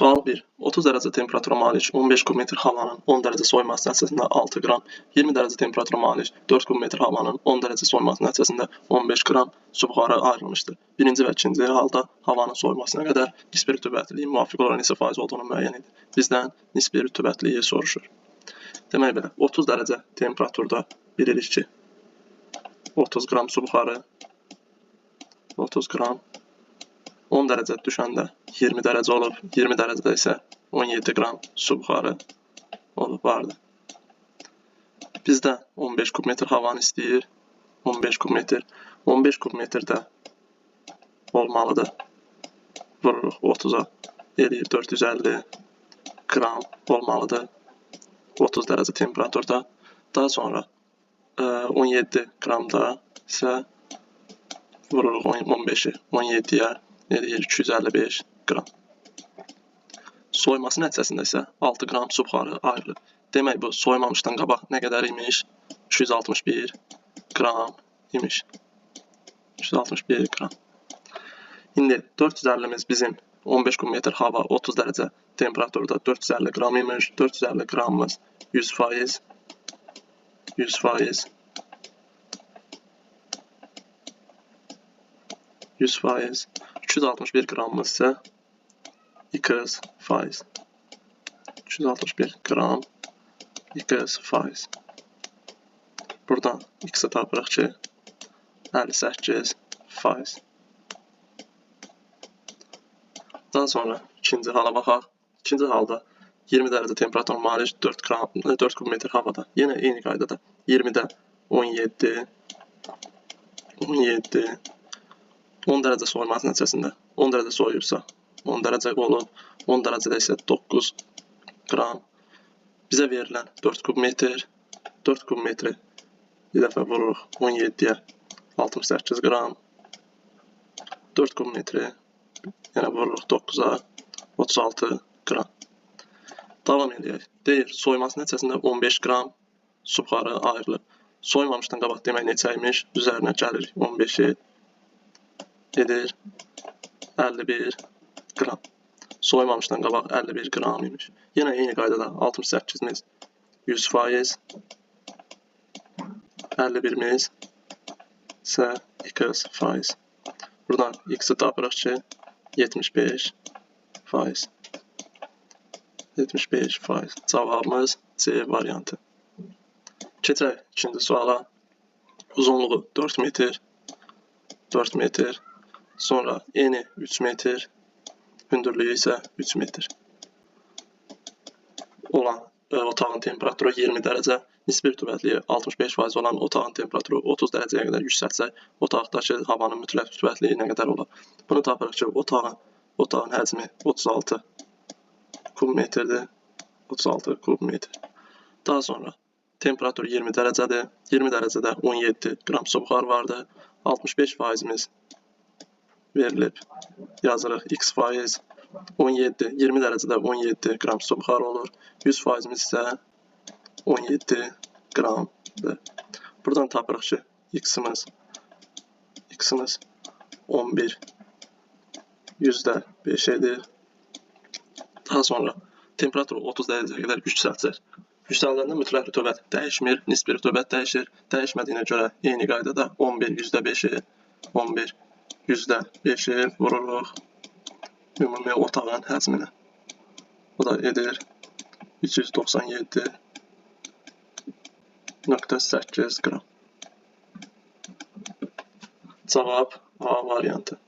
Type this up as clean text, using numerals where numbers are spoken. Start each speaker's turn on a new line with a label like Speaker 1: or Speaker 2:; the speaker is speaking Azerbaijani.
Speaker 1: Sual 1. 30 dərəcə temperatura malik 15 kubmetr havanın 10 dərəcə soyuması nəticəsində 6 qram, 20 dərəcə temperatura malik 4 kubmetr havanın 10 dərəcə soyuması nəticəsində 15 qram su buxarı ayrılmışdır. Birinci və ikinci halda havanın soyumasına qədər nisbi rütubətliyin müvafiq olaraq neçə faiz olduğunu müəyyən edir. Bizdən nisbi rütubətliyi soruşur. Demək belə, 30 dərəcə temperaturda bilirik ki, 30 qram su buxarı, 30 qram, 10 dərəcə düşəndə 20 dərəcə olub, 20 dərəcədə isə 17 qram su buxarı olub vardı. Bizdə 15 kubmetr havanı istəyir, 15 kubmetr, 15 kubmetrdə olmalıdır. Vururuq 30-a, eləyir 450 qram olmalıdır 30 dərəcə temperaturda. Daha sonra 17 qramda isə vururuq 15-i 17-yə, eləyir 255 qram. Soyuması nəticəsində isə 6 qram su buxarı ayrılır. Demək bu soyumamışdan qabaq nə qədər imiş? 261 qram imiş. 261 qram. İndi 450-miz bizim 15 kubmetr hava 30 dərəcə temperaturda 450 qram imiş. 450 qramımız 100%, 100%, 100%, 261 qramımız isə 200%. 261 qram 200%. Buradan x-i tapırıq ki, 58%. Daha sonra ikinci hala baxaq. İkinci halda 20 dərəcə temperatura malik 4 kubmetr havada. Yenə eyni qaydada 20-də 17, 17, 10 dərəcə soyuması nəticəsində 10 dərəcə soyuyubsa 10 dərəcə olub, 10 dərəcədə isə 9 qram. Bizə verilən 4 kubmetr, 4 kubmetri bir dəfə vururuq 17-yə 68 qram, 4 kubmetri yenə vururuq 9-a 36 qram. Davam edək. Deyir, soyuması nəticəsində 15 qram su buxarı ayrılıb. Soyumamışdan qabaq demək neçə imiş? Üzərinə gəlir 15-i edir 51 qram. Soyumamışdan qabaq 51 qram imiş. Yenə eyni qaydada 68-miz 100%, 51-miz isə 200%. Buradan x-i tapırıq ki, 75%. 75%. Cavabımız C variantı. Keçək ikinci suala. Uzunluğu 4 metr, 4 metr. Sonra eni 3 metr, hündürlüyü isə 3 metr olan otağın temperaturu 20 dərəcə, nisbi rütubətliyi 65% olan otağın temperaturu 30 dərəcəyə qədər yüksəltsək, otaqdakı havanın mütləq rütubətliyi nə qədər olar? Bunu tapırıq ki, otağın həcmi 36 kub metrdir, 36 kub metr. Daha sonra temperatur 20 dərəcədir, 20 dərəcədə 17 qram su buxarı vardır, 65%-imiz verilib. Yazırıq x faiz 17, 20 dərəcədə 17 qram su buxarı olur. 100 faizimiz isə 17 qramdır. Buradan tapırıq ki, x-imiz 11 %5 edir. Daha sonra temperaturu 30 dərəcəyə qədər yüksəltsək. Yüksəldəndə mütləq rütubət dəyişmir, nisbi rütubət dəyişir. Dəyişmədiyinə görə eyni qaydada 11 %5-i 11 %5-i vururuq ümumi otağın həcminə. Bu da edir 397,8 qram. Cavab A variantı.